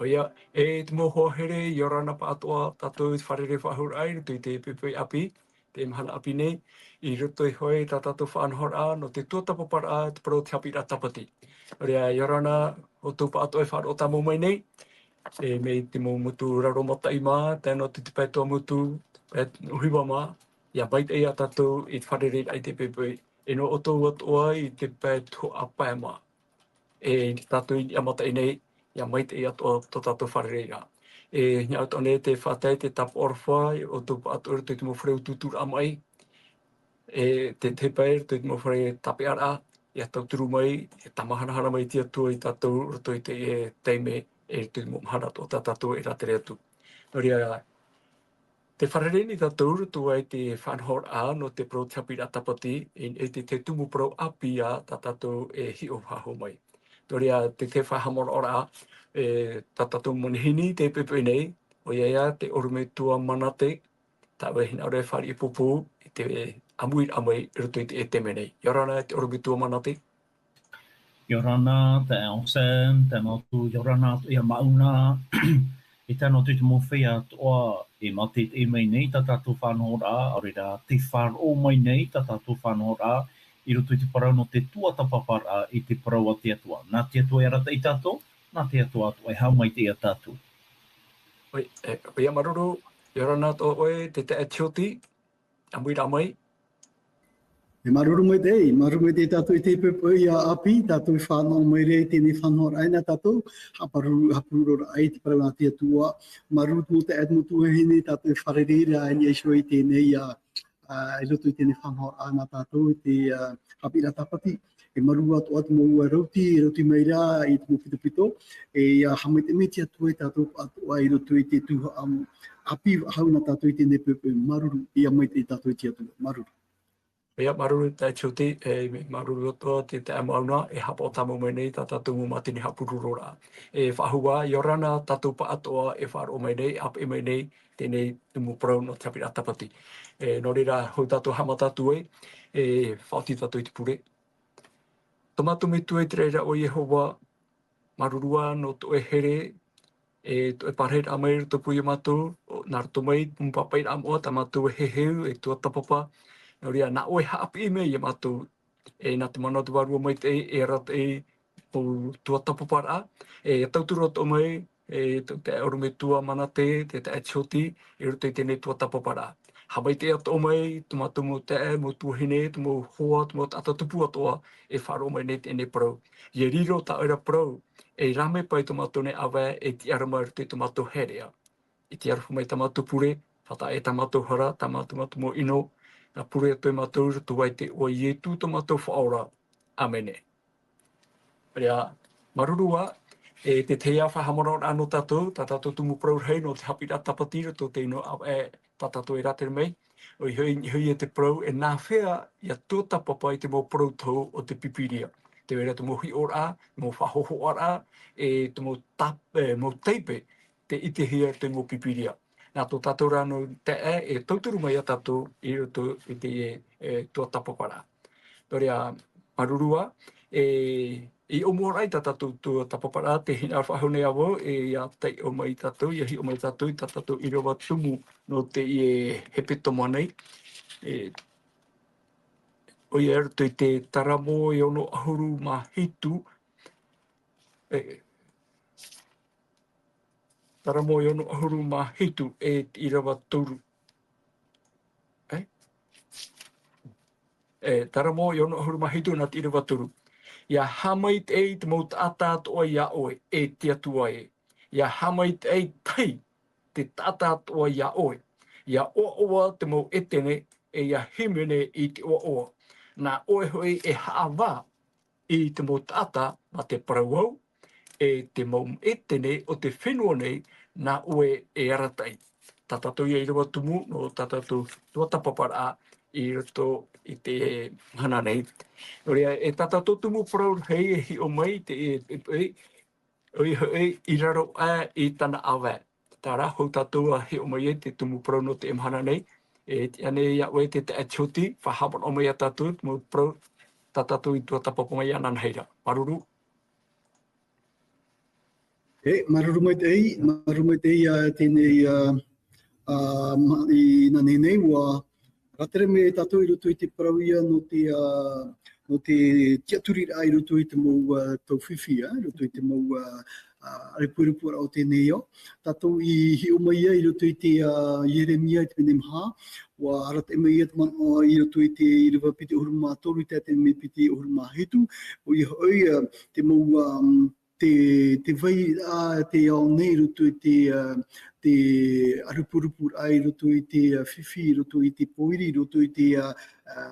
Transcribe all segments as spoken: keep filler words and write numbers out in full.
ʻOia, e te mau hoa here, ʻia ora na pāʻatoʻa tātou i te fārerei faʻahou raʻa i roto i te poʻipoʻi ʻāpī, te mahana ʻāpī nei, i roto iho ā i tā tātou faʻanahoraʻa nō te tuatāpaparaʻa, te parau o te haʻapiʻiraʻa tāpati. Nō reira, ʻia ora na ʻoutou pāʻatoʻa e faʻaroʻo tāmau mai nei, e, mai te mau motu raro mataʻi mā, tae noa atu i te pae Tuamotu, pae ʻOhiwa mā, ʻia maitaʻi ā tātou i te fārereiraʻa i te poʻipoʻi. E nō ʻoutou atoʻa i te pae Tuhaʻa Pae mā. E, i tātou i niʻa mataʻi nei, ʻia maitaʻi atoʻa tō tātou fārereiraʻa. E, hinaʻaro atoʻa nei te faʻatae, te tāpaʻo aroha, ʻoutou pāʻatoʻa i roto i te mau fare utuuturaʻa maʻi. E, te, te pae i roto i te mau fare tāpeʻaraʻa, ʻia tauturu mai, e tāmahanahana mai te Atua ia tātou, roto i te, e, taime, e, i roto i te mau mahana atoʻa tā tātou e rātere atu. Nō reira, tē fārerei nei tātou i roto i te faʻanahoraʻa nō te parau o te haʻapiʻiraʻa tāpati, i, i te, te tumu parau ʻāpī ā tā tātou e hiʻo faʻahou mai. Nō reira, te, te faʻahaʻamanaʻoraʻa, e, tā tātou manihini i te poʻipoʻi nei, ʻoia ïa te ʻorometua Manate, tāʻu e hinaʻaro e fāriʻi pūpū i te ʻāmuiraʻa mai i roto i te, e taime nei. ʻIa ora na te ʻorometua Manate. ʻIa ora na, taeaʻe Sam, tae noa atu, ʻia ora na atoʻa ia Mauna. E tae noa atu i te mau feiā atoʻa e mātaʻitaʻi mai nei tā tātou faʻanahoraʻa, ʻaore rā, tē faʻaroʻo mai nei tā tātou faʻanahoraʻa i roto i te parau nō te tuatāpaparaʻa i te parau a te Atua. Nā te Atua e arataʻi ia tātou, nā te Atua atoʻa e haʻamaitaʻi ia tātou. ʻOi, e, ʻoia, māuruuru, ʻia ora na atoʻa ʻoe, te taeaʻe Tioti, ʻāmuiraʻa mai. E māuruuru maitaʻi, māuruuru maitaʻi tātou i te poʻipoʻi ʻāpī, tātou e fānaʻo mai ra i teie faʻanahoraʻa nā tātou, haʻapāpū, haʻapāpū roa i te parau a te Atua, māuruuru te mau taeaʻe, te mau tuahine, tātou e fārerei ra i niʻa iho i teie, ā, ā, i roto i teie faʻanahoraʻa nā tātou i te, ā, haʻapiʻiraʻa tāpati. E māuruuru atoʻa te mau rauti, e rauti mai ra i te mau pitopito, e, ā, haʻamaitaʻi mai te Atua ia tātou atoʻa i roto i te tuhaʻa ʻāpī faʻahou nā tātou i teie poʻipoʻi. Māuruuru, ʻia maitaʻi tātou i te Atua. Māuruuru. ʻOia, māuruuru taeaʻe Tioti, e, māuruuru atoʻa te taeaʻe Mauna, e haʻapaʻo tāmau mai nei tā tātou mau mātini haʻapurororaʻa. E faʻahou ā, ʻia ora na tātou pāʻatoʻa e faʻaroʻo mai nei, ʻāpeʻe mai nei, teie tumu parau nō te haʻapiʻiraʻa tāpati. E, nō reira, hou tātou haʻamata atu ai, e faʻaoti tātou i te pure. Tō mātou Metua i te raʻi ra ʻo Iehova, māuruuru ā nō tō ʻoe here, e tō ʻoe parahiraʻa mai i roto pū ia mātou, o, nā roto mai, tumu pāpaʻiraʻa moʻa, tā mātou e heheu, e tuatāpapa. Nō reira, nā ʻoe e haʻapiʻi mai ia mātou, e nā te mana o te Vārua Maitaʻi, e arataʻi, ʻo tuatāpaparaʻa, e tauturu atoʻa mai, e tō te ʻorometua Manate, te taeaʻe Tioti, i roto i teie tuatāpaparaʻa. Haʻamaitaʻi atoʻa mai, tō mātou mau taeaʻe, mau tuahine, tō mau hoa, tō mau taʻata tupu atoʻa, e faʻaroʻo mai nei teie parau. ʻIa riro tā ʻoe ra parau, e rāveʻa paʻi tō mātou nei ʻāvae, e tiʻarama i roto i tō mātou hereʻa. I te aroha mai tā mātou pure, faʻataʻa i tā mātou hara, tā mātou, mātou mau ʻino, nā pure atoʻa ia mātou i roto i te iʻoa o Ietu tō mātou Faʻaora. ʻĀmene. Nō reira, māuruuru ā, e te tahi ā faʻahaʻamanaʻoraʻa nō tātou, tā tātou tumu parau rahi nō te haʻapiʻiraʻa tāpati i roto i teie ʻāvae tā tātou e rātere mai. ʻOia hoʻi, ʻoia hoʻi te parau, e nāfea ʻia tuatāpapa i te mau parau tohu o te Pīpīria. Tē vai ra te mau hiʻoraʻa, mau faʻahōhoʻaraʻa, e te mau tap-, e, mau taipe, tē ʻitehia i te mau Pīpīria. Nā tō tātou rā nō taeaʻe, e tauturu mai ia tātou i roto i te, e, e, tuatāpaparaʻa. Nō reira, māuruuru ā, e, i ʻōmuaraʻa i tā tātou tuatāpaparaʻa, tē hinaʻaro faʻahou nei au, e, ʻia taiʻo mai tātou, ʻia hiʻo mai tātou i tā tātou ʻīrava tumu nō teie hepetoma nei. E, ʻoia i roto i te Taramo e ono ʻahuru mā hitu, e, Taramo e ono ʻahuru mā hitu, e te ʻīrava toru. E? E, Taramo e ono ʻahuru mā hitu nā te ʻīrava toru. ʻIa haʻamaitaʻi te mau taʻata atoʻa iā ʻoe, e te Atua ē. ʻIa haʻamaitaʻi tahi te taʻata atoʻa iā ʻoe. ʻIa ʻoaʻoa te mau ʻētene, e ʻia hīmene i te ʻoaʻoa. Nā ʻoe hoʻi e haʻavā i te mau taʻata mā te parau au, e te mau ʻētene o te fenua nei, nā ʻoe e arataʻi. Tā tātou ia ʻīrava tumu nō tā tātou tuatāpaparaʻa i roto i te mahana nei. Nō reira, e tā tātou tumu parau rahi e hiʻo mai te, e, e, e, ʻoia hoʻi, i raro aʻe i tāna ʻāvae. Terā, hou tātou ā hiʻo mai ai te tumu parau nō te mahana nei, e tiʻa nei iā ʻoe te taeaʻe Tioti, faʻahaʻamanaʻo mai ia tātou, te mau parau, tā tātou i tuatāpapa mai ananahi ra. Māuruuru. E, māuruuru maitaʻi, māuruuru maitaʻi, ā, teie nei, ā, ā, ma-, i nā nehenehe, ʻua rātere mai tātou i roto i te parau ia nō te, ā, nō te tiʻaturiraʻa i roto i te mau, ā, tau fifi, ā, i roto i te mau, ā, ā, ʻārepurepu ra o teie nei ao. Tātou i hiʻo mai ia i roto i te, ā, Ieremia i te pene maha, ʻua arataʻi mai ia te manaʻo i roto i te ʻīrava piti ʻahuru mā toru i tae mai piti ʻahuru mā hitu, ʻoia hoʻi, ā, te mau, ā, te, te vai, ā, te ao nei i roto i te, ā, te ʻārepurepu ra i roto i te, ā, fifi, i roto i te pōiri, i roto i te, ā, ā,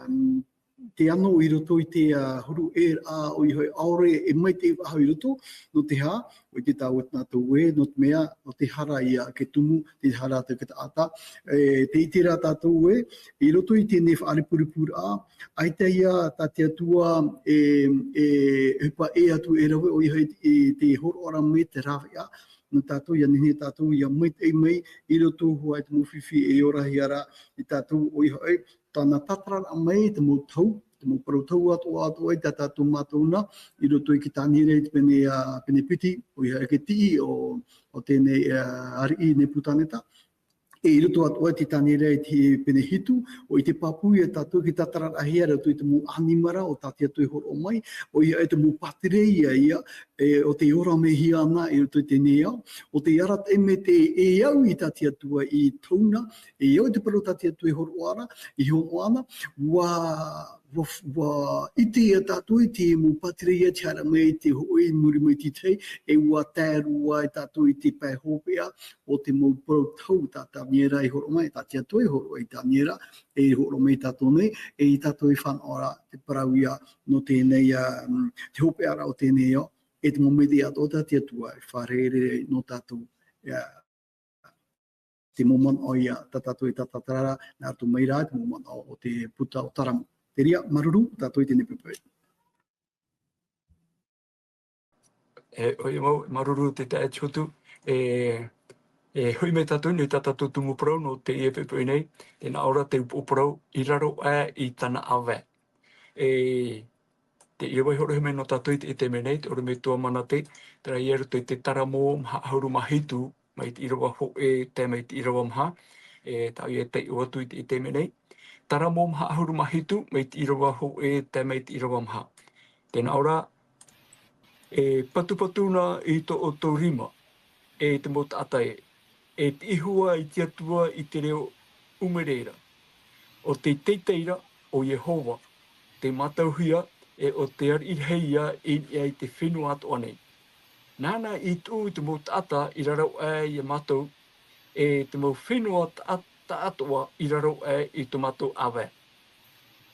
te ʻano i roto i te, ā, huru ʻē ra, ʻoia hoʻi, ʻaore e maitaʻi faʻahou i roto, nō te aha, ʻua ʻite tāua nā tātou ē, nō te mea, nō te hara ia ake tumu, te hara te taʻata, e, tē ʻite ra tātou ē, i roto i teie nei faʻaʻārepurepu ra, ʻaita ia tā te Atua e, e, e ʻohipa ʻē atu e rave, ʻoia hoʻi, i te hōroʻa ra mai te rāveʻa, nō tātou, ʻia nehenehe tātou, ʻia maitaʻi mai, i roto hoʻi i te mau fifi e orahia ra ia tātou, ʻoia hoʻi, tāna tātararaʻa mai, te mau tau, te mau parau tau atoʻa, atoʻa i tā tātou mātau na, i roto i te Taniera i te pene, ā, pene piti, ʻoia hoʻi te tiʻi o, o teie nei, ā, ariʻi Nepukaneta. E i roto atoʻa i te Taniera i te pene hitu, ʻua ʻite pāpū ia tātou i te tātararaʻahia i roto i te mau ʻanimara o tā te Atua e hōroʻa mai, ʻoia hoʻi te mau pātireia ia, e, ʻo tē ora mai hia ana i roto i teie nei ao, ʻo tē arataʻi mai te, e au i tā te Atua i tauna, e au i te parau tā te Atua e hōroʻa ra, i hōroʻa ana, ʻua, ʻua, ʻua ʻite ia tātou i te mau pātireia tē haere mai i te hōʻē i muri mai i te tahi, e ʻua tae roa ia tātou i te pae hopeʻa o te mau parau tau tā Taniera i hōroʻa mai, tā te Atua i hōroʻa ia Taniera, e hōroʻa mai ia tātou nei, e ia tātou e fānaʻo ra te parau ia nō teie nei, ā, mm, te hopeʻa ra o teie nei ao, e te mau mea atoʻa tā te Atua e fārerei nō tātou, ā, te mau manaʻo ia tā tātou e tātara ra, nā roto mai rā, te mau manaʻo o te puta o Taramo. Terā ia, māuruuru, tātou i teie nei poʻipoʻi. E, ʻoia mau, māuruuru te taeaʻe Hotu. E, e, hoʻi mai tātou, nō tā tātou tumu parau, nō teie poʻipoʻi nei, tē nā ʻō ra te upoʻo parau, i raro aʻe i tāna ʻāvae. E, te ʻīrava i hōroʻahia mai nō tātou i te, i te mea nei, te ʻorometua Manate, terā ia i roto i te Taramo maha ʻahuru mā hitu, mai te ʻīrava hōʻē, tae mai te ʻīrava maha, e, tāʻu ia e taiʻo atu i te, i te mea nei. Taramo maha ʻahuru mā hitu, mai te ʻīrava hōʻē, tae mai te ʻīrava maha. Tē nā ʻō ra, e patupatu na i tō ʻoutou rima, e te mau taʻata ē, e piʻi hua i te Atua i te reo ʻumere ra. ʻO tei teitei ra ʻo Iehova, tei mātauhia, e ʻo te ariʻi rahi ia i niʻa i te fenua atoʻa nei. Nāna i tuʻu i te mau taʻata i raro aʻe ia mātou, e te mau fenua taʻata atoʻa i raro aʻe i tō mātou ʻāvae.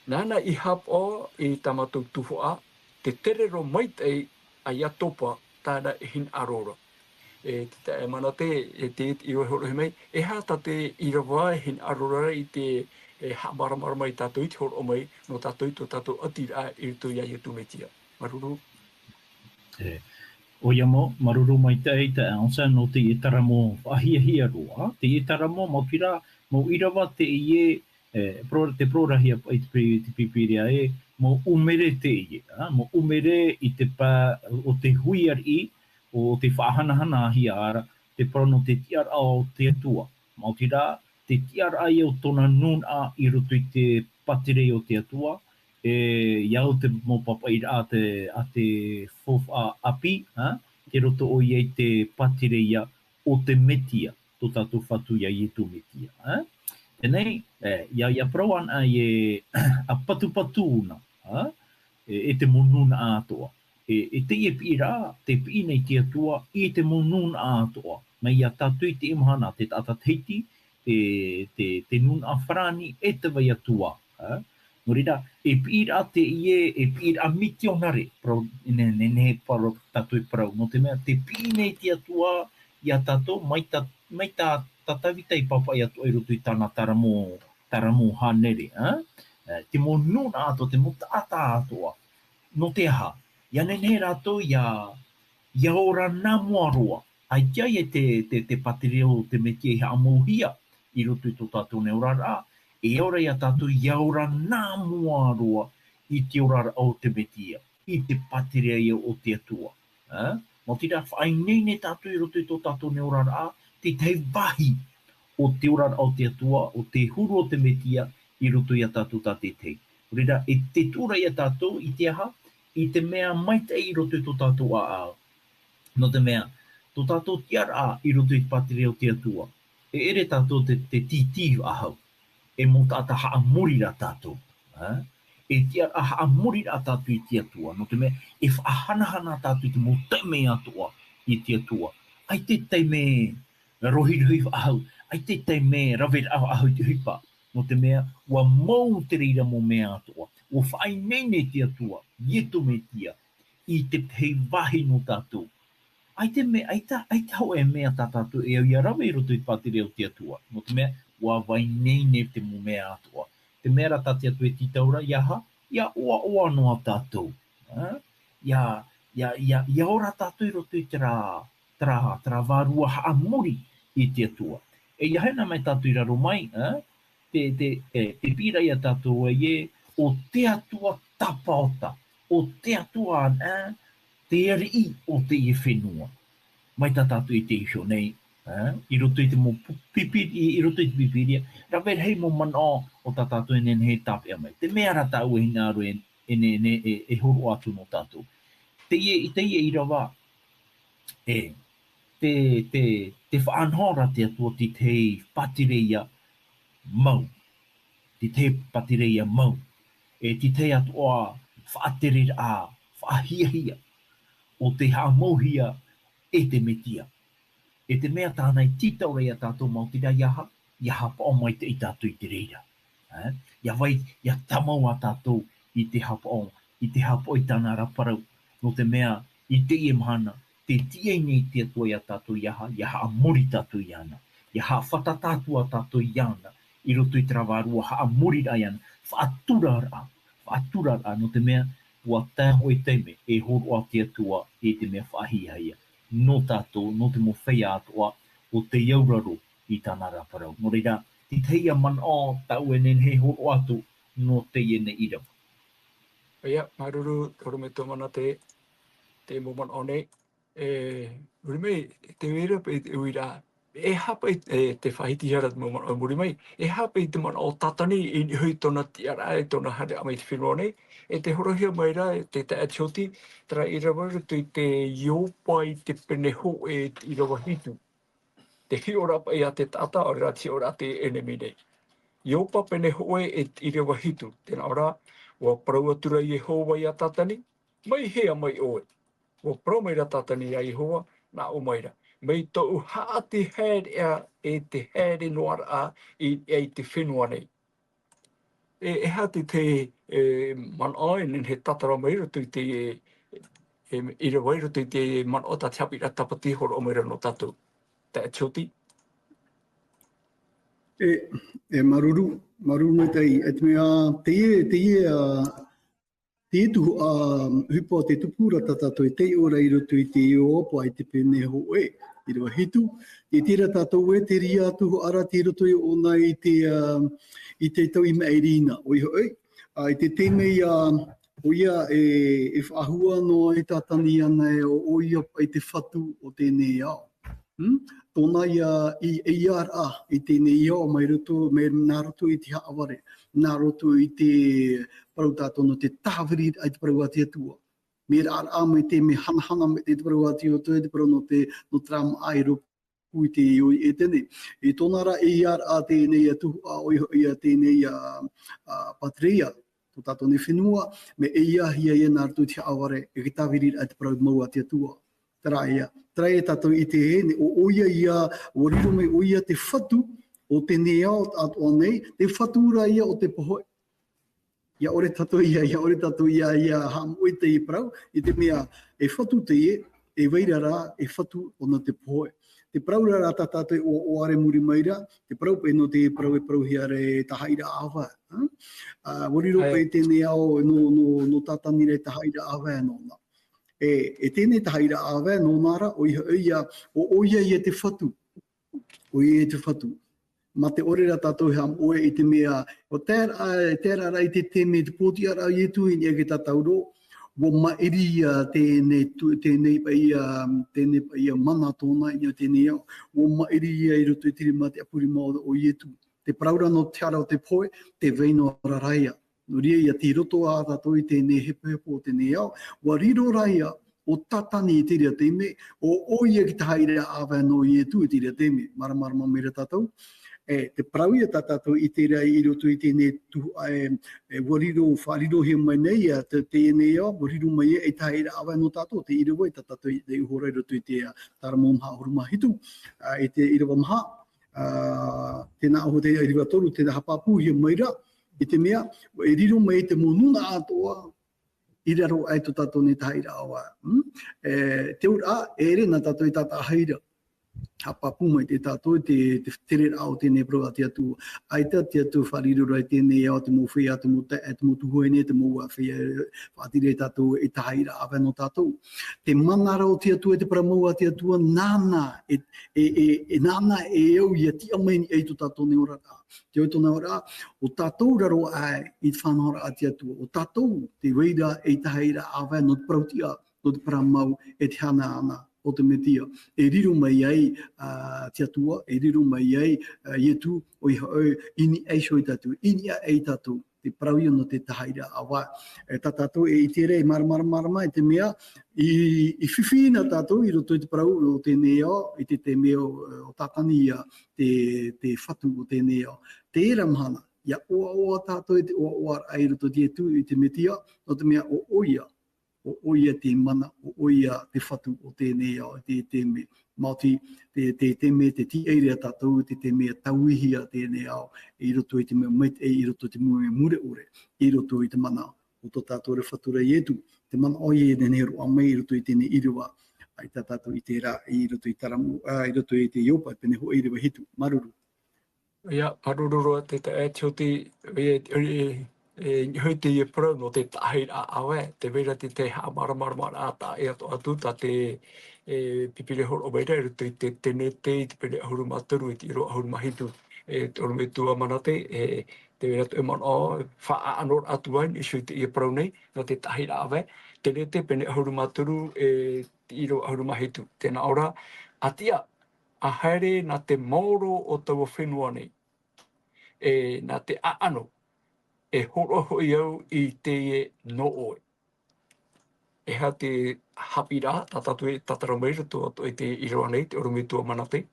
Nāna i haʻapaʻo i tā mātou tuhaʻa, te terero maitaʻi a Iatopa tāna e hinaʻaro ra. E te taeaʻe Manate, e te, te ʻīrava i hōroʻahia mai, e aha tā te ʻīrava e hinaʻaro ra i te, e, haʻamāramarama ia tātou i te hōroʻa mai nō tātou i tō tātou ʻatiraʻa i roto ia Iesu Mesia. Māuruuru. E, ʻoia mau, māuruuru maitaʻi taeaʻe Anselme nō teie Taramo faʻahiahia roa, teie Taramo, mau pira, mau ʻīrava teie, e, pro-, te parau ra hia i te pi-, te Pīpīria ē, mau ʻumere teie, ā, mau ʻumere i te pae o te hui ariʻi, ʻo tei faʻahanahanahia ra te parau nō te tiʻaraʻa o te Atua. Maoti rā, te tiʻaraʻa ia o tōna nūnaʻa i roto i te pātireia o te Atua, e, ia au te mau pāpaʻiraʻa a te, a te faufaʻa ʻāpī, ā, tei roto ʻoia i te pātireia o te Mesia, tō tātou Fatu ia Iesu Mesia, ā. Teie nei, e, ia, ia parau ana ē, ʻa patupatu na, ā, e, e te mau nūnaʻa atoʻa. E, e teie piʻiraʻa, tē piʻi nei te Atua i te mau nūnaʻa atoʻa. Mai ia tātou i teie mahana, te taʻata Tahiti, te, te, te nūnaʻa farāni, e te vai atu ā, ā? Nō reira, e piʻiraʻa teie, e piʻiraʻa mitionare, parau, ne, ne, ne, parau, tātou e parau, nō te mea, tē piʻi nei te Atua ia tātou, mai tā, mai tā, tā Tavita i pāpaʻi atu i roto i tāna Taramo, Taramo hānere, ā? E, te mau nūnaʻa atoʻa, te mau taʻata atoʻa. Nō te aha? ʻIa nehenehe rātou ʻia, ʻia ora nā mua roa. ʻAita e te, te, te pātireia o te Mesia i haʻamauhia i roto i tō tātou nei oraraʻa, e ora ia tātou ʻia ora nā mua roa i te oraraʻa o te Mesia, i te pātireia o te Atua. Ā? Maoti rā, faʻaineine tātou i roto i tō tātou nei oraraʻa, te tahi vāhi o te oraraʻa o te Atua, o te huru o te Metia, i roto ia tātou tā te tahi. Nō reira, e te tuʻu ra ia tātou i te aha, i te mea maitaʻi i roto i tō tātou ʻāʻau. Nō te mea, tō tātou tiʻaraʻa i roto i te pātireia o te Atua, e ʻere tātou te, te tītī faʻahou, e mau taʻata haʻamori rā tātou. Ā? E tiʻaraʻa haʻamori rā tātou i te Atua, nō te mea, e faʻahanahana tātou i te mau taime atoʻa i te Atua. ʻAita e taime rohirohi faʻahou, ʻaita e taime rave faʻahou i te ʻohipa, nō te mea, ʻua mau te reira mau mea atoʻa, ʻua faʻaineine te Atua, Ietu Metia, i te tahi vāhi nō tātou. ʻAita e mea, ʻaita, ʻaita hōʻē mea tā tātou e au ia rave i roto i te pātireia o te Atua. Nō te mea, ʻua faʻaineine te mau mea atoʻa. Te mea rā tā te Atua e tītau ra, ia aha, ia ʻoaʻoa noa tātou. Ā? Ia, ia, ia, ia ora tātou i roto i terā, terā, terā vārua haʻamori i te Atua. E ia hena mai tātou i raro mai, ā? Te, te, te, te pīraʻi ia tātou ai ē, ʻo te Atua tapaota, ʻo te Atua, ā, te ariʻi o teie fenua. Mai tā tātou i te iho nei, ā, i roto i te mau pu-, pipiri, i, i roto i te Pīpīria, rave rahi mau manaʻo o tā tātou e nehenehe e tāpeʻa mai. Te mea rā tāʻu e hinaʻaro e, e, e, e, e hōroʻa atu nō tātou. Teie, i teie ʻīrava, e, te, te, te faʻanaho ra te Atua i te tahi pātireia mau. I te tahi pātireia mau. E i te tahi atoʻa faʻatereraʻa, faʻahiahia, ʻo te haʻamauhia e te Metia. E te mea tāna i tītau ra ia tātou maoti rā ia aha, ia haʻapaʻo maitaʻi tātou i te reira. Ā? Ia vai, ia tāmau ā tātou i te haʻapaʻo, i te haʻapaʻo i tāna ra parau. Nō te mea, i teie mahana, tē tīaʻi nei te Atua ia tātou ia aha, ia haʻamori tātou iāna. Ia haʻafātata atu ā tātou iāna, i roto i terā vārua haʻamori rā iāna, faʻaturaraʻa, faʻaturaraʻa, nō te mea, ʻua tae hōʻē taime, e hōroʻa te Atua, i te mea faʻahiahia. Nō tātou, nō te mau feiā atoʻa, ʻo tei auraro i tāna ra parau. Nō reira, te tahi ā manaʻo tāʻu e nehenehe e hōroʻa atu, nō teie nei ʻīrava. ʻOia, māuruuru, ʻorometua Mana te, te mau manaʻo nei. E, muri mai, te reira paʻi te uiraʻa. E aha paʻi, e, te faʻahitihia ra te mau manaʻo muri mai. E aha paʻi te manaʻo o Tātani i niʻa i tōna tiʻaraʻa, i tōna haereraʻa mai te fenua nei. E tē horohia mai ra, te taeaʻe Tioti, terā ʻīrava i roto i te Ioba i te pene hōʻē, ʻīrava hitu. Te hiʻoraʻa paʻi a te taʻata, ʻaore rā te hiʻoraʻa a te ʻenemi nei. Ioba pene hōʻē e te ʻīrava hitu, tē nā ʻō ra, ʻua parau atu ra Iehova ia Tātani, mai hea mai ʻoe? ʻUa parau mai ra Tātani ia Iehova, nā ʻō mai ra, mai tōʻu haʻati haereʻa e te haere noa ra i, i te fenua nei. E, e aha te, te, e, manaʻo e nehenehe e tātara mai roto i te, e, e, ʻīrava i roto i te manaʻo tā te haʻapiʻiraʻa Tāpati hōroʻa mai ra nō tātou. Taeaʻe Tioti. E, e, māuruuru, māuruuru maitaʻi. E te mea, teie, teie, ā, Te tuhaʻa, ā, ʻohipa tē tupu ra tā tātou e taiʻo ra i roto i te Ioba i te pene hōʻē, ʻīrava hitu. E terā tātou e te reira tuhaʻa ra tei roto iho ʻōna i te, ā, i te tau i maʻiri na, ʻoia hoʻi. Ā, i te taime ia, ʻoia e, e faʻahua noa e Tātani iāna ē ʻo, ʻoia paʻi te fatu o teie nei ao. Hmm? Tōna ia i, e ʻeiaʻa i teie nei ao mai roto, mai nā roto i te haʻavare, nā roto i te parau tātou nō te tāviriraʻa i te parau a te Atua. Mea raʻaraʻa maitaʻi, mea hanahana maitaʻi te parau a te Atua, te parau nō te, nō terā māʻa i rōpū i te ʻoire Etene. E tōna ra e ʻeiaʻa teie nei ā tuhaʻa, ʻoia hoʻi ia teie nei ā, ā, pātireia, tō tātou nei fenua, mea ʻeiaʻahia ia nā roto i te haʻavare, e te tāviriraʻa i te parau mau a te Atua. Terā ia, terā ia tātou i ʻite nei, ʻo, ʻoia ia, ʻua riro mai ʻoia te fatu o teie nei ao atoʻa nei, te fatu ra ia o te pohe. ʻIa ʻore tātou ia, ʻia ʻore tātou ia, ʻia haʻamoʻe i te parau, i te mea, e fatu teie, e vai ra rā, e fatu ʻōna te pohe. Te parau ra rā tā tātou e ʻoaʻoa ra i muri mai ra, te parau paʻi nō te parau e parauhia ra e Tahaʻi Raʻa Ava, ā? Ā, ʻua riro paʻi teie nei ao nō, nō, nō Tātani ra e Tahaʻi Raʻa Ava nōna. E, e teie nei Tahaʻi Raʻa Ava nōna ra, ʻoia hoʻi ia, ʻo, ʻoia ia te fatu. ʻOia ia te fatu. Mā te ʻore ra tātou e haʻamoʻe i te mea, ʻua tae ra, ā, tae ra rā i te taime, te pōtiʻaraʻa a Ietu i niʻa i te tātauro, ua maʻiri ia tēnei, tu, tēnei paʻi ia, tēnei paʻi ia mana tōna i niʻa i teie nei ao. Ua maʻiri ia i roto i te rima, te ʻapu rima o, o Ietu. Te parau ra nō te hara o te pohe, tē vai noa ra ia. Nō reira, ʻia tīroto ā tātou i teie nei hepohepo o teie nei ao, ʻua riro ra ia ʻo Tātani i te reira taime, ʻo, ʻoia i te tahaʻiraʻa ʻāvae nō Ietu i te reira taime. Māramarama mai ra tātou. E, te parau ia tā tātou i terā i roto i teie nei tuhaʻa, e, e, ʻua riro, faʻarirohia mai nei ia te, teie nei ao, ʻua riro mai ia i te tahaʻiraʻa ʻāvae nō tātou, te ʻīrava i tā tātou i, i hōroʻa i roto i te, ā, Taramo maha ʻahuru mā hitu, ā, i te ʻīrava maha, ā, tēnā ʻoho te ʻīrava toru, tēnā haʻapāpūhia mai ra, i te mea, e riro mai te mau nūnaʻa atoʻa, i raro aʻe tō tātou nei tahaʻiraʻa ʻāvae. Hmm? E, te auraʻa, e ʻere nā tātou i tātaʻahi ra. Haʻapāpū maitaʻi tātou i te, te tereraʻa o teie nei parau a te Atua. ʻAita te Atua faʻariro ra i teie nei ao, te mau feiā, te mau taeaʻe, te mau tuahine, te mau feiā, faʻatere tātou i tahaʻiraʻa ʻāvae nō tātou. Te mana ra o te Atua, te parau mau a te Atua, nāna e, e, e, e nāna e au ʻia tiʻa mai i niʻa i tō tātou nei oraraʻa. Te ʻoe tōna ora, ʻo tātou raro aʻe i te faʻanahoraʻa a te Atua, ʻo tātou tē vai ra ei tahaʻiraʻa ʻāvae nō te parau tiʻa, nō te parau mau, e te hanaʻana o te Metia. E riro mai ai, ā, te Atua, e riro mai ai, ā, Ietu, ʻoia hoʻi, i niʻa iho ia tātou, i niʻa ia tātou, te parau ia nō te tahaʻiraʻa ʻāvae. E, tā tātou e ʻite ra, e māramarama, māramarama, i te mea, i, i fifi na tātou i roto i te parau o teie nei ao, i te, te mea o, o Tātani ia, te, te fatu o teie nei ao. Terā mahana, ʻia ʻoaʻoa tātou i te ʻoaʻoa i roto i te Atua, i te Metia, nō te mea ʻo ʻoia, ʻo ʻoia te mana, ʻo ʻoia te fatu o teie nei ao, te, te mea. Maoti, te, te, te mea, te tīaʻi ra tātou, te, te mea tauihia teie nei ao, i roto i te mea maitaʻi, i roto i te mea mure ʻore, i roto i te mana o tō tātou ra Fatu ra Ietu, te mana ʻoia i teie nei roa mai i roto i teie nei ʻīrava, ʻaita tātou i terā, i roto i Taramo, ā, i roto i te Ioba, pene hōʻē ʻīrava hitu, māuruuru. ʻIa, māuruuru roa te taeaʻe Tioti, e, e, e, e, hoʻi teie parau nō te tahaʻiraʻa ʻāvae, tē vai ra te, te haʻamāramaramaraʻa taʻa ʻē atoʻa atu, tā te, e, Pīpīria hōroʻa mai ra, i roto i te Tenete, i te pene ʻahuru mā toru, i te ʻīrava ʻahuru mā hitu, e, te ʻorometua Manate, e, tē vai ra tō ʻoe manaʻo, faʻaʻano atu ai, i niʻa iho i teie parau nei, nō te tahaʻiraʻa ʻāvae, Tenete, pene ʻahuru mā toru, e, te ʻīrava ʻahuru mā hitu. Tē nā ʻō ra, ʻa tiʻa, ʻa haere nā te maoro o taua fenua nei, e, nā te ʻaʻano, e hōroʻa hoʻi au i teie nō ʻoe. E aha te haʻapiʻiraʻa, tā tātou e tātara mai roto atoʻa i te ʻīrava nei, te ʻorometua Manate.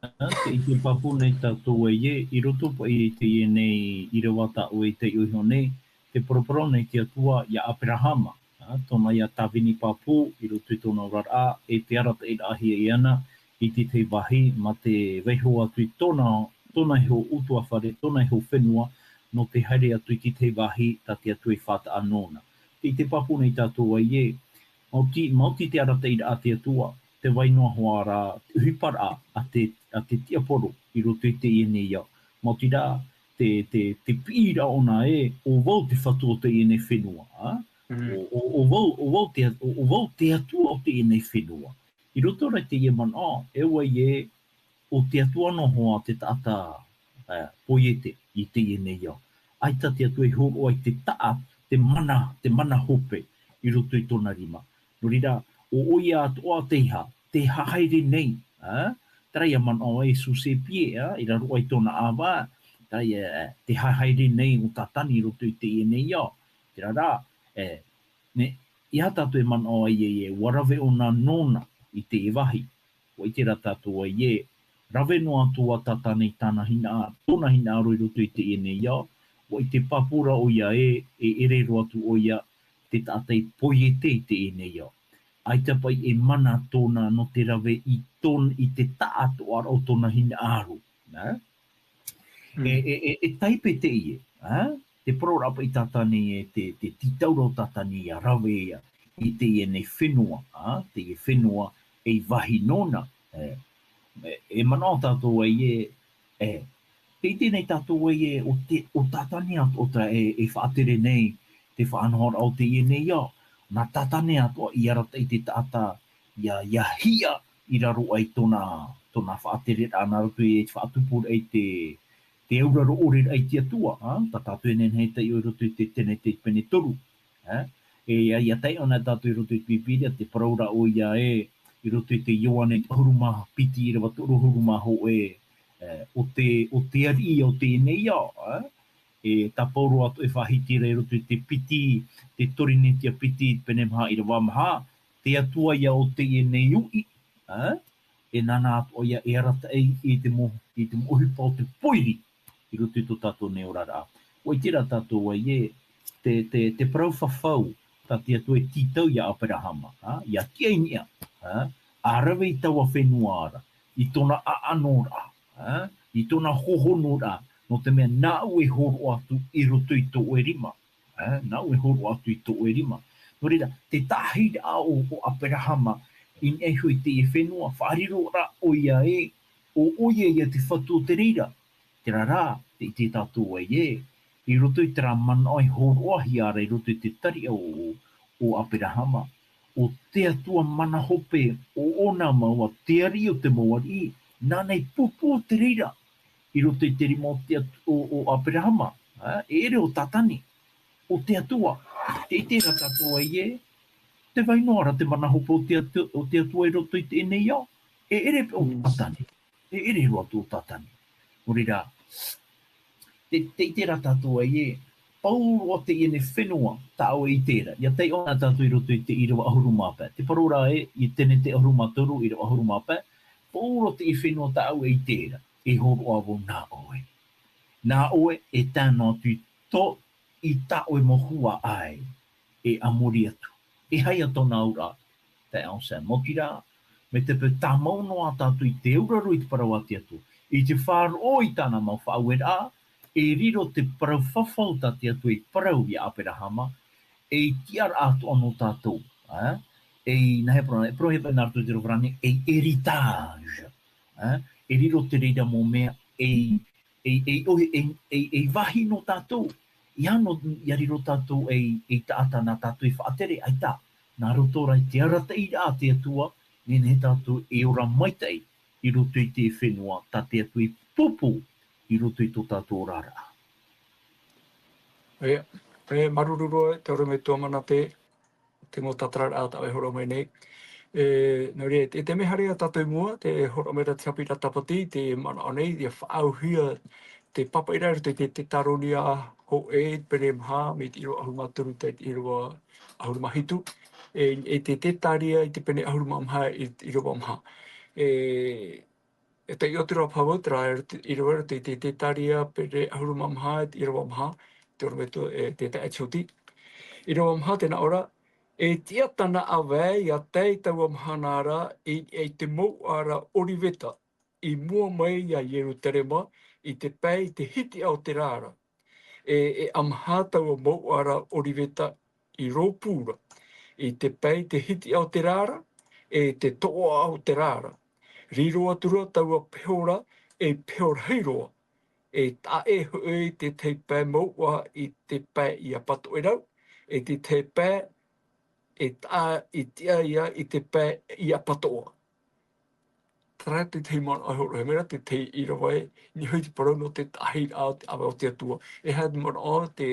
Ā, tē ʻite pāpū nei tātou ē, i roto paʻi i teie nei ʻīrava tā ʻoe i taiʻo iho nei, tē paraparau nei te Atua ia Aperahama, ā, tōna ia tāvini pāpū i roto i tōna oraraʻa, e tē arataʻiraʻahia iāna i te tahi vāhi, mā te vaiiho atu i tōna, tōna iho ʻutuāfare, tōna iho fenua, nō te haere atu i te tahi vāhi tā te Atua i faʻataʻa nōna. Tē ʻite pāpū nei tātou ē, maoti, maoti te arataʻiraʻa a te Atua, tē vai noa hoʻi ra te ʻohiparaʻa a te, a te tiaporo i roto i teie nei ao. Maoti rā, te, te, te piʻiraʻa ʻōna ē, ʻo vau te fatu o teie nei fenua, ā? Mm. ʻO, ʻo, ʻo vau, ʻo vau te, ʻo, ʻo vau te Atua o teie nei fenua. I roto rā i teie manaʻo, e ʻua ʻite, ʻo te Atua noa hoʻi te taʻata, ā, poiete i teie nei ao. ʻAita te Atua i hōroʻa i te taʻa, te mana, te mana hope i roto i tōna rima. Nō reira, ʻo, ʻo ia atoʻa te aha, tē haere nei, ā? Terā ia manaʻo ʻo Susi Pie, ā, i raro aʻe i tōna ʻāvae, terā ia, ā, tē haere nei ʻo Tātani i roto i teie nei ao. Terā rā, e, nē, ʻeiaha tātou e manaʻo ai ē, ʻua rave ʻōna nōna i teie vāhi. ʻUa ʻite rā tātou ē, rave noa atu ā Tātani i tāna hinaʻaro, tōna hinaʻaro i roto i teie nei ao, ʻua ʻite pāpū ra ʻoia ē, e ʻere roa atu ʻoia te taʻata i poiete i teie nei ao. ʻAita paʻi e mana tōna nō te rave i tōn-, i te taʻatoʻaraʻa o tōna hinaʻaro, nā? Mm. E, e, e, e taipe teie, ā? Te parau ra paʻi Tātani ē, te, te tītauraʻa o Tātani ia rave ia i teie nei fenua, ā? Teie fenua ei vāhi nōna, e, e, e manaʻo tātou ē, e, tē ʻite nei tātou ē, ʻo te, ʻo Tātani atoʻa e, e faʻatere nei te faʻanahoraʻa o teie nei ao, nā Tātani atoʻa i arataʻi te taʻata ia, ia hiʻa i raro aʻe i tōna, tōna faʻatereraʻa nā roto i te faʻatupuraʻa i te, te auraro ʻore raʻa i te Atua, ā, tā tātou e nehenehe e taiʻo i roto i te Tenete pene toru, ā, e, ʻia, ʻia taiʻo na tātou i roto i te Pīpīria, te parau ra ʻoia ē, i roto i te Ioane ʻahuru mā piti, ʻīrava toru ʻahuru mā hōʻē, ē, ʻo te, ʻo te ariʻi ʻo teie nei ao, ā, e, tā Paulo atoʻa e faʻahiti ra i roto i te piti, te Torinetia piti, pene maha, ʻīrava maha, te Atua ïa ʻo teie nei uʻi, ā, e nāna atoʻa ïa e arataʻi i te mo-, i te mau ʻohipa o te pōiri i roto i tō tātou nei oraraʻa. ʻUa ʻite rā tātou ē, te, te, te parau fafau, tā te Atua e tītau ia Aperahama, ā, ʻia tiʻa i niʻa, ā, ʻa rave i taua fenua ra, i tōna ʻaʻano ra, ā, i tōna hōhonu ra, nō te mea nāʻu e hōroʻa atu i roto i tō ʻoe rima. Ā, nāʻu e hōroʻa atu i tō ʻoe rima. Nō reira, te tāhiraʻa o, o Aperahama, i niʻa iho i teie fenua, faʻariro ra ʻoia ē, ʻo ʻoia ïa te fatu o te reira. Terā rā, tē ʻite tātou ē, i roto i terā manaʻo e hōroʻahia ra i roto i te tariʻa o, o, o Aperahama, ʻo te Atua mana hope, ʻo ʻōna mau ā te ariʻi o te mau ariʻi, nāna i pūpū te reira, i roto i te rima o te At-, o, o Aperahama, ā, e ʻere ʻo Tātane, ʻo te Atua. Tē ʻite ra tātou ē, tē vai noa ra te mana hope o te Atu-, o te Atua i roto i teie nei ao, e ʻere paʻi ʻo Mm. Tātane, e ʻere roa atu ʻo Tātane. Nō reira, tē, tē ʻite ra tātou ē, pauroa teie nei fenua tā ʻoe e ʻite ra. ʻIa taiʻo na tātou i roto i te ʻīrava ʻahuru mā pae. Te parau ra ē, i Tenete ʻahuru mā toru, ʻīrava ʻahuru mā pae, pauroa teie fenua tā ʻoe e ʻite ra. E hōroʻa vau nā ʻoe. Nā ʻoe e tae noa atu i tō, i tā ʻoe mau huaʻai, e a muri atu. E aha ïa tōna auraʻa, taeaʻe Anselme? Mau ʻīrava, mai te peu tāmau noa tātou i te auraro i te parau a te Atua, i te faʻaroʻo i tāna mau faʻaueraʻa, e riro te parau fafau tā te Atua i parau ia Aperahama, ei tiʻaraʻa atoʻa nō tātou, ā? Ei, nā hea parau, e parauhia paʻi nā roto i te reo farāni, ei héritage, ā? E riro te reira mau mea, ei, ei, ei, ʻohi-, ei, ei, ei vāhi nō tātou. ʻIa nō, ʻia riro tātou ei, ei taʻata nā tātou i faʻatere, ʻaita, nā roto rā i te arataʻiraʻa a te Atua, nehenehe tātou e ora maitaʻi i roto i te fenua, tā te Atua i pūpū i roto i tō tātou oraraʻa. E, e, māuruuru roa, te ʻorometua Manate, te mau tātararaʻa tā ʻoe e hōroʻa mai nei. E, nō reira, e te mea haere ā tātou i mua, tē hōroʻa mai ra te haʻapiʻiraʻa tāpati, te manaʻo nei, ʻia faʻaauhia te pāpaʻiraʻa i roto i te, te Teuteronomio hōʻē, pene maha, mai te ʻīrava ʻahuru mā toru tae i te ʻīrava ʻahuru mā hitu. E, e te Teuteronomio i te pene ʻahuru mā maha i te ʻīrava maha. E, e taiʻo atu ra paha vau, terā e te, ʻīrava ra te, te, te Teuteronomio pene ʻahuru mā maha, i te ʻīrava maha, te ʻorometua, e, te taeaʻe Tioti. ʻĪrava maha tē nā ʻō ra, e tiʻa tāna ʻāvae, ʻia tae i taua mahana ra, i, i te mouʻa ra ʻOriveta, i mua mai ia Ierutarema, i te pae, i te hitiʻa o te rā ra. E, e ʻamaha taua mouʻa ra ʻOriveta i rōpū ra, i te pae, i te hitiʻa o te rā ra, e te toʻoʻa o te rā ra. Riro atu ra taua peho ra, e peho rahi roa, e taʻa ʻē hoʻi te tahi pae mouʻa i te pae i Apatoʻerau, e te tahi pae e taʻa i tiʻa ïa i te pae i Apatoʻa. Terā te tahi manaʻo e hōroʻahia mai ra, te tahi ʻīrava ē, i niʻa hoʻi i te parau nō te tāhiraʻa o te ʻāvae o te Atua. E aha te manaʻo te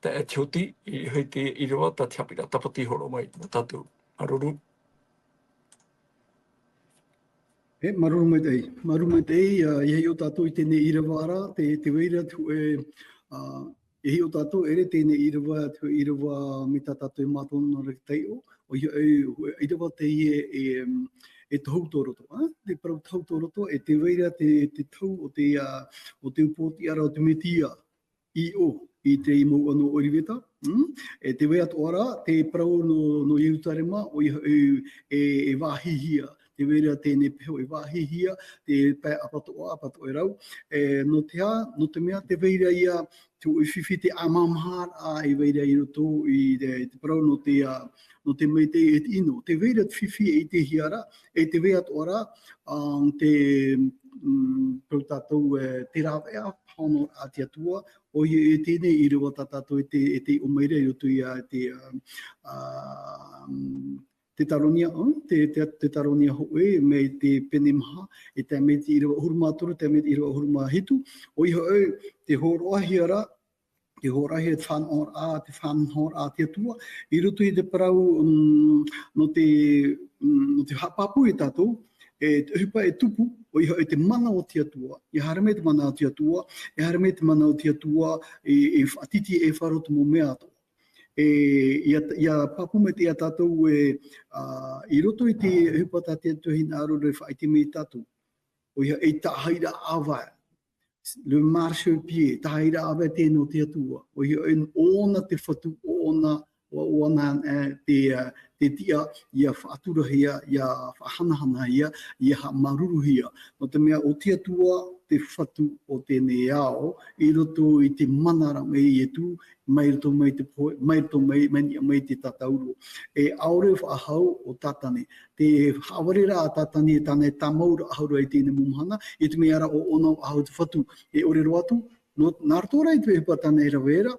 taeaʻe Tioti, i niʻa hoʻi i te ʻīrava tā te haʻapiʻiraʻa tāpati i hōroʻa mai nō tātou. Māuruuru. E, māuruuru maitaʻi. Māuruuru maitaʻi, ā, ʻia hiʻo tātou i teie nei ʻīrava ra, te, tē vai ra te hōʻē, ā, ʻia hiʻo tātou, ʻeʻere teie nei ʻīrava, te hōʻē ʻīrava mai tā tātou e mātau noa ra i taiʻo, ʻoia hoʻi, hōʻē ʻīrava teie e, e tohu tō roto, ā? Te parau tohu tō roto, e tē vai ra te, te tohu o te, ā, o te upootiʻa ra o te Metia i ʻō, i te mouʻa nō ʻOriveta, mm? E tē vai atoʻa ra te parau nō, nō Ierutarema, ʻoia hoʻi e, e vāhihia, tē vai ra teie nei peho e vāhihia, te pae Apatoʻa, Apatoʻerau, e, nō te aha, nō te mea tē vai ra ïa te hōʻē fifi, te ʻāmāmāharaʻa e vai ra i roto i te, te parau nō te, ā, nō te maitaʻi e te ʻino. Tē vai ra te fifi e ʻitehia ra, e tē vai atoʻa ra, ā, te, mm, parau tātou, e, te rāveʻa, pāhonoraʻa a te Atua, ʻoia e teie nei ʻīrava tā tātou e tē, e taiʻo mai ra i roto ia te, ā, ā, mm, Teuteronia, ā, te, te, Teuteronia hōʻē, mai te pene maha, e tae mai te ʻīrava ʻahuru mā toru, tae mai te ʻīrava ʻahuru mā hitu, ʻoia hoʻi, tē hōroʻahia ra, tē hōroʻahia te faʻanahoraʻa, te faʻanahoraʻa a te Atua, i roto i te parau, mm, nō te, mm, nō te haʻapāpū ia tātou, e, te ʻohipa e tupu, ʻoia hoʻi te mana o te Atua, ʻia haere mai te mana o te Atua, ʻia haere mai te mana o te Atua, e, e faʻatītīʻaifaro te mau mea atoʻa. E, ʻia, ʻia pāpū maitaʻi ia tātou e, ā, i roto i te ʻohipa tā te Atua e hinaʻaro ra e faʻaʻite mai ia tātou. ʻOia, e tāhaʻiraʻa ʻāvae. Le marchepied, tāhaʻiraʻa ʻāvae tē nō te Atua. ʻOia, e ʻōna te fatu, ʻōna, ʻo, ʻōna, e, te, e, te tiʻa, ʻia faʻaturahia, ʻia faʻahanahanahia, ʻia haʻamāuruuruhia. Nō te mea ʻo te Atua te fatu o teie nei ao, i roto i te mana ra mai Ietu, mai roto mai te pohe, mai roto mai, mai niʻa mai te tātauro. E ʻaore faʻahou ʻo Tātane. Te haʻavareraʻa a Tātane e tāna e tāmau ra ʻahuru i teie nei mau mahana, i te mea ra ʻo ʻōna faʻahou te fatu. E ʻore roa atu, nō, nā roto rā i te ʻohipa tāna e rave ra,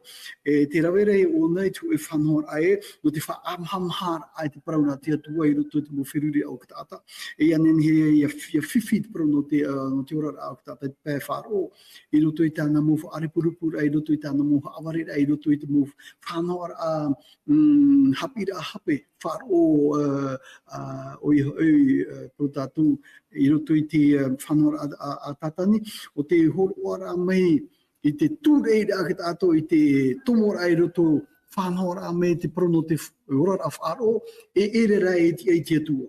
e, tē rave ra e ʻōna i te hōʻē faʻanahoraʻa ē, nō te faʻamahamaharaʻa i te parau nā te Atua i roto i te mau feruriraʻa o te taʻata. E ʻia nehenehe ʻia, ʻia fifi te parau nō te, ā, nō te oraraʻa o te taʻata i te pae faʻaroʻo, i roto i tāna mau faʻarepurepu ra, i roto i tāna mau haʻavareraʻa, i roto i te mau faʻanahoraʻa, mm, haʻapiʻiraʻa hape, faʻaroʻo, ā, ā, ʻoia hoʻi, ā, parau tātou, i roto i te, ā, faʻanahoraʻa a, a, a Tātane, ʻo te hōroʻaraʻa mai i te tūreiraʻa a te taʻata, i te tomoraʻa i roto, faʻanahoraʻa mai te parau nō te f-, oraraʻa faʻaroʻo, e ʻere rā e tiʻa i te Atua.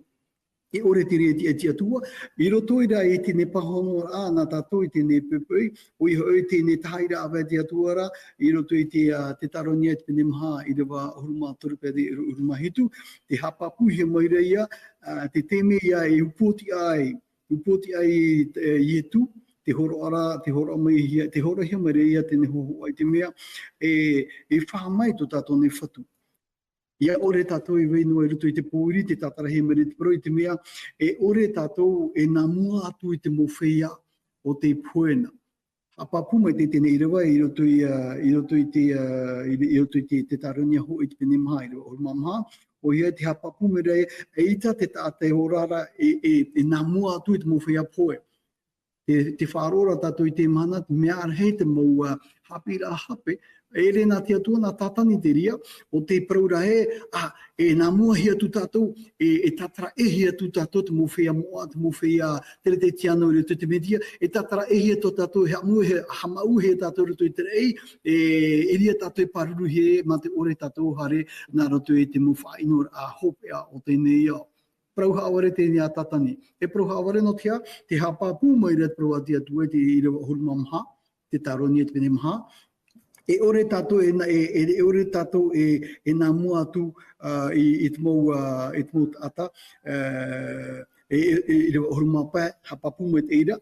E ʻore te reira e tiʻa i te Atua, i roto i rā i teie nei pāhonoraʻa nā tātou i teie nei poʻipoʻi, ʻoia hoʻi teie nei tāhaʻiraʻa ʻāvae a te Atua ra, i roto i te, ā, Teuteronia i te pene maha, ʻīrava ʻahuru mā toru pae ʻahuru mā hitu, tē haʻapāpūhia mai ra ïa, ā, te taime ïa e upoʻotiʻa ai, upoʻotiʻa ai, e, Ietu, tē hōroʻa ra, tē hōroʻa mai hia, tē hōroʻahia mai ra ïa teie nei hōhoʻa i te mea, e, e faʻaʻite mai tō tātou nei fatu. ʻIa ʻore tātou e vai noa i roto i te pōiri, tē tātarahia mai ra te parau i te mea, e ʻore tātou e nā mua atu i te mau feiā o te pohe na. Haʻapāpū mai te, teie nei ʻīrava i roto i, ā, i roto i te, ā, i, i roto i te, Teuteronia hōʻē i te pene maha, ʻīrava ʻahuru mā maha, ʻoia tē haʻapāpū mai ra e, eʻita te taʻata e ora ra, e, e, e nā mua atu i te mau feiā pohe. Tē, tē faʻaroʻo ra tātou i teie mahana, mea rahi te mau, ā, haʻapiʻiraʻa hape, e ʻere nā te Atua, nā Tātane te reira, ʻo tē parau ra ē, ā, e nā mua hia atu tātou, e, e tātaraʻehia atu tātou te mau feiā moʻa, te mau feiā Teretetiano i roto i te Metia, e tātaraʻehia atu tātou, e haʻamau-, e haʻamauhia tātou i roto i te raʻi, e, e ʻere tātou e pāruruhia, mā te ʻore tātou e haere, nā roto i te mau faʻaʻinoraʻa hopeʻa o teie nei ao. Parau haʻavare teie nei a Tātane. E parau haʻavare nō te aha, tē haʻapāpū mai ra te parau a te Atua i te ʻīrava ʻahuru mā maha, Teuteronia i te pene maha. E ʻore tātou e nā, e, e, e ʻore tātou e, e nā mua atu, ā, i, i te mau, ā, i te mau taʻata, ā, e, e, e, ʻīrava ʻahuru mā pae, haʻapāpū mai te reira,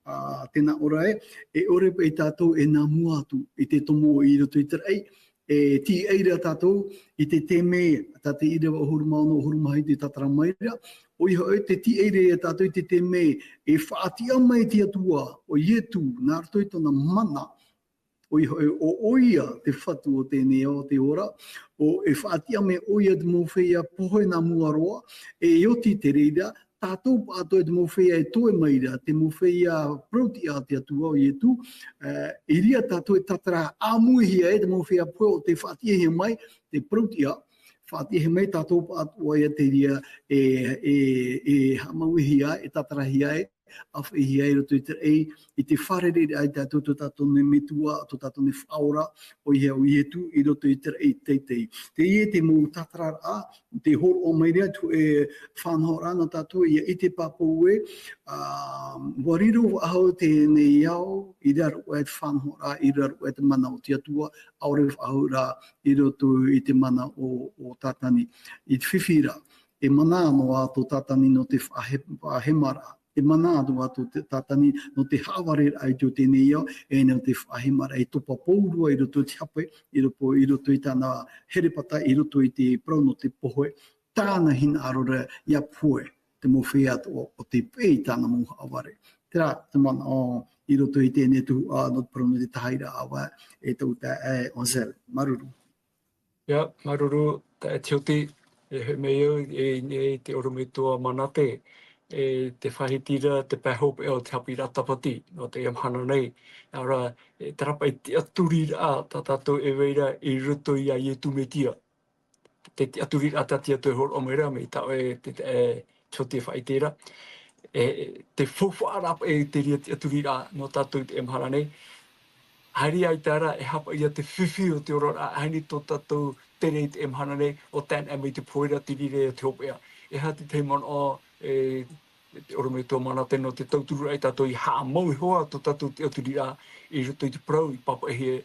ā, tē nā ʻō ra ē, e ʻore paʻi tātou e nā mua atu i te tomo i roto i te raʻi, e tīaʻi ra tātou i te taime, tā te ʻīrava ʻahuru mā ono, ʻahuru mā hitu i tātara mai ra, ʻoia hoʻi, tē tīaʻi ra tātou i te taime e faʻatiʻa mai te Atua, ʻo Ietu, nā roto i tōna mana, ʻoia hoʻi, ʻo, ʻoia te fatu o teie nei ao, te ora, ʻo e faʻatiʻa mai ʻoia te mau feiā pohe nā mua roa, e oti te reira, tātou pāʻatoʻa te mau feiā e toe mai ra, te mau feiā parautiʻa a te Atua ʻo Ietu, ā, i reira tātou e tātara ʻāmuihia ai te mau feiā pohe ʻo tē faʻatiʻahia mai, te parautiʻa, faʻatiʻahia mai tātou pāʻatoʻa ïa te reira e, e, e haʻamauhia, e tātarahia ai, ʻāfaʻihia ai i roto i te raʻi, i te fārereiraʻa ia tātou, tō tātou nei Metua, tō tātou nei Faʻaora, ʻoia ʻo Ietu, i roto i te raʻi teitei. Teie te mau tātararaʻa, tē hōroʻa mai ra te hōʻē faʻanahoraʻa nā tātou, ʻia ʻite pāpū ē, ā, ʻua riro faʻahou teie nei ao, i raro aʻe te faʻanahoraʻa, i raro aʻe te mana o te Atua, ʻaore faʻahou rā i roto i te mana o, o Tātane. I te fifi ra, e mana noa tō Tātane nō te faʻahe-, faʻahemaraʻa. E mana noa tō te Tātane nō te haʻavareraʻa i tō teie nei ao, e nō te faʻahemaraʻa, e topa pauroa i roto i te hape, i roto, i roto i tāna herepata, i roto i te parau nō te pohe, tāna hinaʻaro ra ʻia pohe te mau feiā atoʻa ʻo tē peʻe i tāna mau haʻavare. Terā te manaʻo i roto i teie nei tuhaʻa nō te parau nō te tāhaʻiraʻa ʻāvae, e tau taeaʻe Ansel. Māuruuru. ʻIa, māuruuru, taeaʻe Tioti. E hoʻi mai au, e, e te ʻorometua Manate, e te faʻahiti ra te pae hopeʻa o te haʻapiʻiraʻa tāpati, nō teie mahana nei. Nā reira, e terā paʻi tiʻaturiraʻa tā tātou e vai ra i roto iā Ietu Metia. Te tiʻaturiraʻa tā tātou e hōroʻa mai ra, mai tā ʻoe te, te, e, Tihoti e faʻaʻite ra. E, te faufaʻa ra paʻi te reira tiʻaturiraʻa nō tātou i teie mahana nei. Haere ai terā, e aha paʻi ia te fifi o te oraraʻa, e aha nei tō tātou tere i teie mahana nei, ʻo tae noa mai te pohe ra, te reira o te hopeʻa. E aha te tahi manaʻo, e, te ʻorometua Manate, nō te tauturu ai tātou i haʻamau iho ā tō tātou tiʻaturiraʻa i roto i te parau i pāpaʻihia,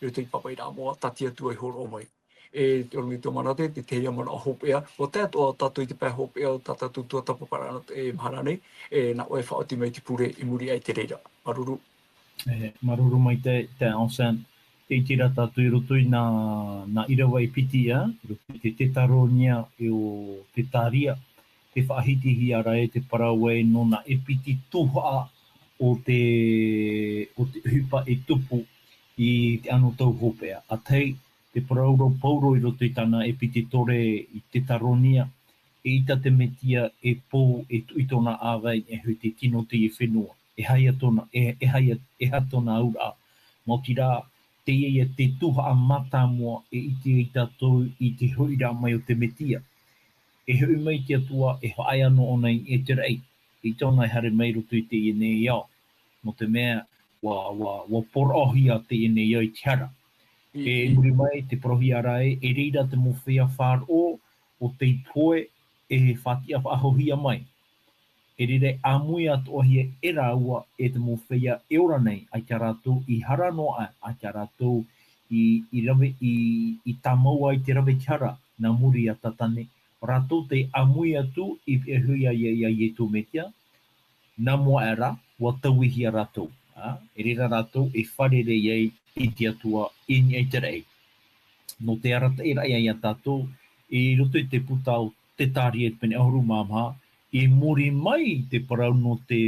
i roto i te pāpaʻiraʻa moʻa tā te Atua i hōroʻa mai. E te ʻorometua Manate, te tahi manaʻo hopeʻa, ʻua tae atoʻa tātou i te pae hopeʻa o tā tātou tuatāpaparaʻa nō teie mahana nei, e nā ʻoe e faʻaoti mai te pure i muri aʻe i te reira. Māuruuru. E, māuruuru maitaʻi, te Anselme, tē ʻite ra tātou i roto i nā, nā ʻīrava e piti ā, i roto i te Tetaronia e ʻo Tetaria, tē faʻahitihia ra e te parau ē nō nā ʻepiti tuhaʻa o te, o te ʻohipa e tupu i te anotau hopeʻa. ʻA tahi, tē parau ra Pauro i roto i tāna ʻepititore i Tetaronia, eʻita te Metia e pou e tuʻu i tōna ʻāvae i niʻa iho i te tino o teie fenua. E aha ia tōna, e, e aha ia, e aha tōna auraʻa. Maoti rā, teie ia te tuhaʻa mātāmua e ʻite ai tātou i te hoʻiraʻa mai o te Metia. E hoʻi mai te Atua, e faʻaea noa ʻōna i niʻa i te raʻi. ʻEita ʻōna e haere mai i roto i teie nei ao. Nō te mea, ʻua, ʻua, ʻua poroʻohia teie nei ao i te hara. E, i muri mai, tē parauhia ra ē, e reira te mau feiā faʻaroʻo o tei pohe e faʻatiʻa faʻahouhia mai. E reira e ʻāmui atoʻahia e rāua e te mau feiā e ora nei, ʻaita rātou i hara noa aʻe, ʻaita rātou i, i rave, i, i tāmau ai te rave i te hara, nā muri iā Tātane, rātou tei ʻāmui atu i pihaʻi iho iā, iā, iā Ietu Metia, nā mua aʻe rā, ʻua tauihia rātou. Ā, e reira rātou e fārerei ai i te Atua i niʻa i te raʻi. Nō te arataʻiraʻa ia iā tātou, i roto i te puta o Tetaria i te pene ʻahuru mā maha, i muri mai te parau nō te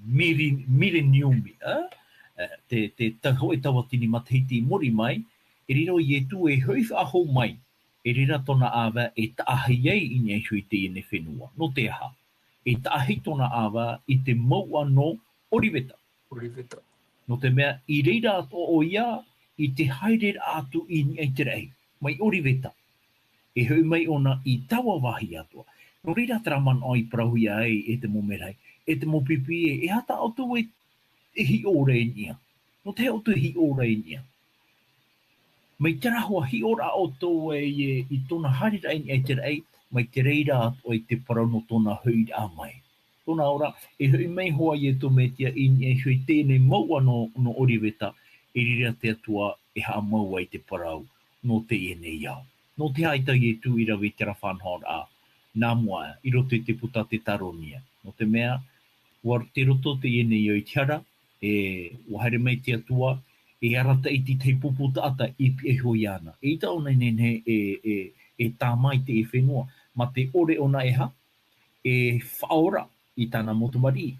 miri-, mileniumi, ā? Ā, te, te tau hōʻē tauatini matahiti i muri mai, e riro Ietu e hoʻi faʻahou mai, e reira tōna ʻāvae e taʻahi ai i niʻa iho i teie nei fenua. Nō te aha? E taʻahi tōna ʻāvae i te mouʻa nō Oriveta. Oriveta. Nō te mea, i reira atoʻa ʻoia i te haereraʻa atu i niʻa i te raʻi, mai Oriveta. E hoʻi mai ʻōna i taua vāhi atoʻa. Nō reira terā manaʻo i parauhia ai e te mau merahi, e te mau pipi ē, e aha tā ʻoutou e, e hiʻo ra i niʻa? Nō te aha ʻoutou e hiʻo ra i niʻa? Mai terā hua hiʻoraʻa ʻoutou e, e, i tōna haereraʻa i niʻa i te raʻi, mai te reira atoʻa i te parau nō tōna hoʻiraʻa mai. Tōna ora, e hoʻi mai hoʻi Ietu Metia i niʻa iho i teie nei mouʻa nō, nō Oriveta, e riro te Atua e haʻamau ai te parau nō teie nei ao. Nō te aha ʻaita Ietu i rave i terā faʻanahoraʻa, nā mua, i roto i te puta Tetaronia. Nō te mea, ʻua tei roto teie nei ao i te hara, e, ʻua haere mai te Atua, e arataʻi i te tahi pupu taʻata i pihaʻi iho iāna. ʻEita ʻōna e nehenehe e, e, e tāmā i teie fenua, mā te ʻore ʻōna e aha, e faʻaora i tāna mau tamariʻi.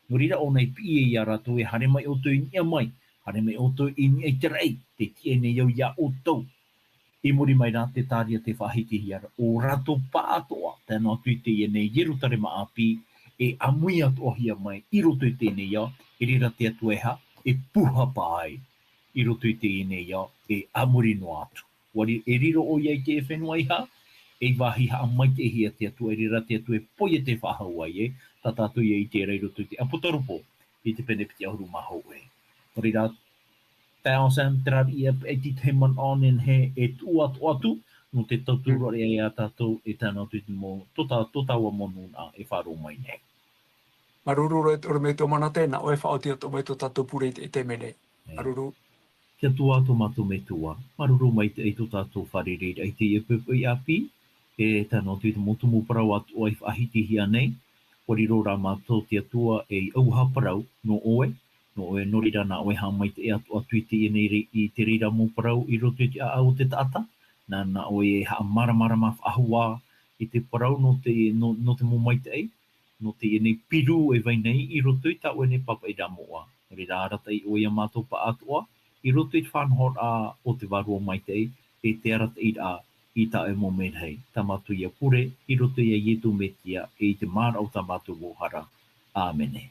Nō reira ʻōna e piʻi iā rātou, e haere mai ʻoutou i niʻa mai, haere mai ʻoutou i niʻa i te raʻi, tē tiʻa nei au iā ʻoutou. I muri mai rā Tetaria tē faʻahitihia ra, ʻo rātou pāʻātoʻa, tae noa atu i teie nei Ierutarema ʻāpī, e ʻāmui atoʻahia mai i roto i teie nei ao, e riro te Atua e aha, e pūhapa ai i roto i teie nei ao, e a muri noa atu. ʻUa ri-, e riro ʻoia i te fenua e aha, ei vāhi haʻamaitaʻihia te Atua, e riro te Atua e poiete faʻahou ai ē, tā tātou ia i ʻite ra i roto i te ʻApotarupo, i te pene piti ʻahuru mā hōʻē. Nō reira, Taeaʻe Sam, terā ia paʻi te tahi manaʻo e nehenehe e tuʻu atoʻa atu, nō te tauturu ra iā tātou e tae noa atu i te mau, tō tā-, tō tāua mau nūnaʻa e faʻaroʻo mai nei. Māuruuru roa e te ʻorometua Manate, nā ʻoe e faʻaoti atoʻa mai tō tātou pure i te, i te mea nei. E. Māuruuru. Te Atua tō mātou Metua, māuruuru maitaʻi tō tātou fārereiraʻa i teie poʻipoʻi ʻāpī, e tae noa atu i te mau tumu parau atoʻa i faʻahitihia nei, ʻua riro rā mātou te Atua ei ʻauaha parau, nō ʻoe, nō ʻoe, nō reira nā ʻoe e haʻamaitaʻi atoʻa atu i teie nei re-, i te reira mau parau i roto i te ʻāʻau o te taʻata, nā, nā ʻoe e haʻamāramarama faʻahou ā i te parau nō te, nō, nō te mau maitaʻi, nō teie nei piru e vai nei i roto i tā ʻoe nei pāpaʻiraʻa moʻa. Nō reira arataʻi ʻoe iā mātou pāʻātoʻa, i roto i te faʻanahoraʻa o te Vārua Maitaʻi, e te arataʻiraʻa i taʻu mau mea rahi. Tā mātou ia pure i roto ia Ietu Metia e i te maraʻo tā mātou vauhara. Āmene.